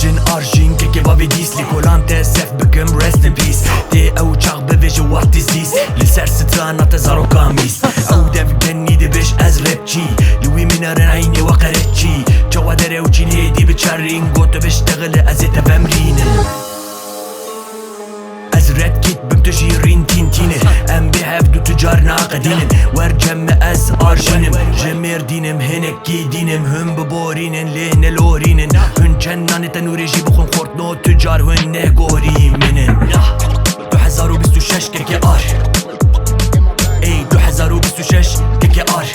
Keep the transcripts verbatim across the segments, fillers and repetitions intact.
Jin arjîn kekê bavê dîs, lêkolan te sef bikim, rest in peace. Tê ew çax bivêje what is this? Li ser strana te zarokan mîs. Ew dev genî dibêj ez rapçî. Li wî minarin eynê we qereçî. Çawa dere û çînê dî biçerîn, got tu biştexile ez ê te vemrînim. Ez red kit bim tu jî rîn tîn tîne. Em bê hev du tu car naqedînin. Wer cem me ez arjînim. Ji Mêrdînim hinekî dînim. Hûn biborînin lê nelorînin. Hûn çend nanê tenûrê jî bixwin xortno tu car hûn nehgorî min in. Du hezar û bîst û şeş keke ar. Ey du hezar û bîst û şeş keke ar.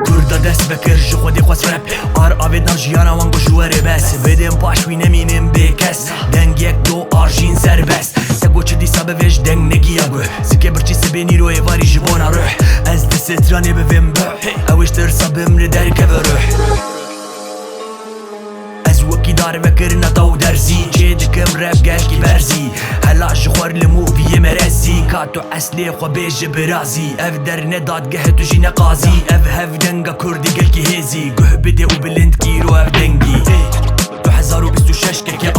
Kurda dest vekir ji xwedê xwest rap. Ar avêt nav jiyana wan ku ji werê bes. Bêdên paş wî nemînin bê kes. Dengek do arjîn serbest. Te got çi dîsa bivêj deng negiya guh. Zikê birçî sibê nîro êvarî ji bona ruh. Ez di stranê bivêm bih. Ew ê ji tirsa bimre derkeve ruh. Ez wekî dar vekirina taw derzî. Çê dikim rap gelkî berzî. Hela ji xwer li moviyê merezî. Ka tu eslê xwe bêje birazî. Ev der ne dadgeh tu jî ne qazî. Ev hev denga kurdî gelkî hêzî. Guh bide û bilind kîro ev dengî. Du hezar û bîst û şeş keke